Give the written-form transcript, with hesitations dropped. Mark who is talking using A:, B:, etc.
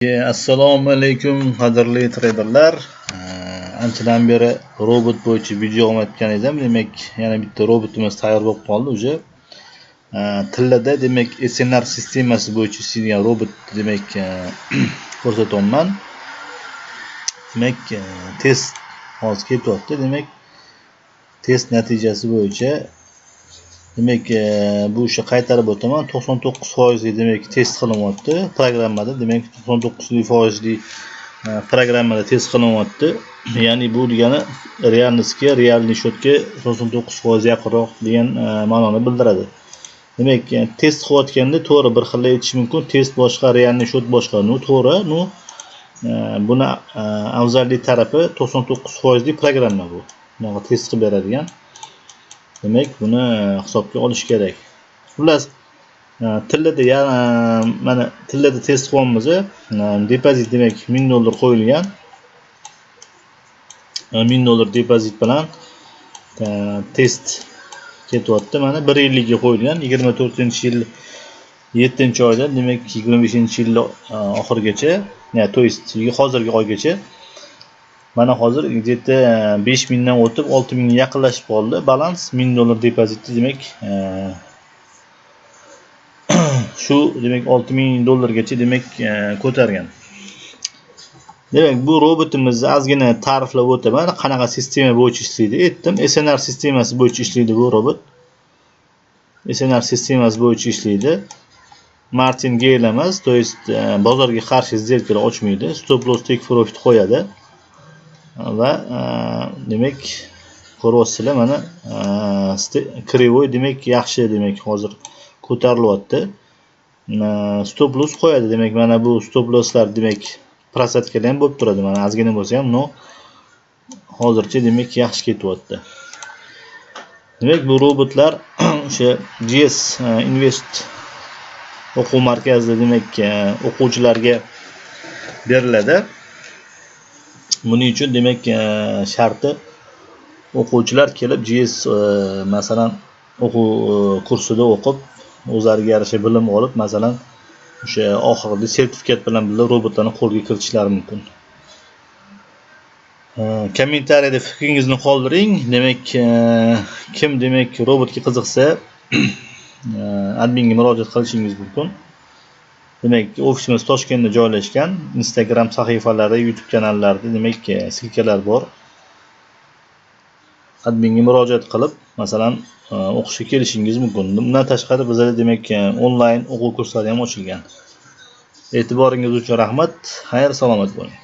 A: Assalomu alaykum, qadrli treyderlar. Anchadan beri robot bo'yicha video olmayotgan edim. Demak, yana bitta robotimiz tayyor bo'lib qoldi уже. Tillada, demak, SNR sistemasi bo'yicha ishlaydigan robot, demak, ko'rsatyapman. Demak, test hozir ketyapti. Demak, test natijasi bo'yicha, demak, bu ishni qaytarib o'taman. 99 foizli, demak, test qilinyapti programmada. Demak, 99 foizli programmada test qilinyapti. Ya'ni bu degani реальность ga, реальный счет ga 99% yaqinroq degan ma'noni bildiradi. Demak, test qilayotganda, to'g'ri, bir xil aytish mumkin: test boshqa, реальный счет boshqa. Ну, to'g'ri, ну, buni afzallik tarafi 99 foizli programma bu. Bunaqa test qilib beradigan. Demak, buni hisobga olish kerak. Xullas, tillada, mana, tillada test qilyapmiz. Depozit, demak, 1000 dollar qo'yilgan. 1000 dollar depozit bilan test ketyapti. Mana, 1 yillikka qo'yilgan. 24-yil 7-oydan, demak, 25-yil oxirigacha, то есть hozirgi oygacha. Mana, hozir где-то 5000 dan o'tib, 6000 ga yaqinlashib qoldi balans. 1000 dollar depozitni, demak, shu, demak, 6000 dollargacha, demak, ko'targan. Demak, bu robotimizni ozgina ta'riflab o'taman. Qanaqa sistema bo'yicha ishlaydi? Aytdim, SNR sistemasi bo'yicha ishlaydi bu robot. SNR sistemasi bo'yicha ishlaydi. Martingale emas, то есть bozorga qarshi сделка lar ochmaydi. Stop loss, take profit qo'yadi. Va demak, ko'ryapsizlar, mana, кривой, demak, yaxshi, demak, hozir ko'tarilyapti. Stop loss qo'yadi. Demak, mana bu stop losslar, demak, просадка lar ham bo'lib turadi, mana, ozgina bo'lsa ham, но hozircha, demak, yaxshi ketyapti. Demak, bu robotlar o'sha GS Invest o'quv markazida, demak, o'quvchilarga beriladi. Buning uchun, demak, sharti o'quvchilar kelib GS, masalan, o'quv kursida o'qib, o'zlariga yarasha bilim olib, masalan, o'sha oxirida sertifikat bilan birga robotlarni qo'lga kiritishlari mumkin. Kommentariyada fikringizni qoldiring. Demak, kim, demak, robotga qiziqsa, adminga murojaat qilishingiz mumkin. Demak, ofisimiz Toshkentda joylashgan. Instagram sahifalari, YouTube kanallarida, demak, ссылка lar bor. Adminga murojaat qilib, masalan, o'qishga kelishingiz mumkin. Bundan tashqari, bizada, demak, onlayn o'quv kurslari ham ochilgan. E'tiboringiz uchun rahmat. Xayr, salomat bo'ling.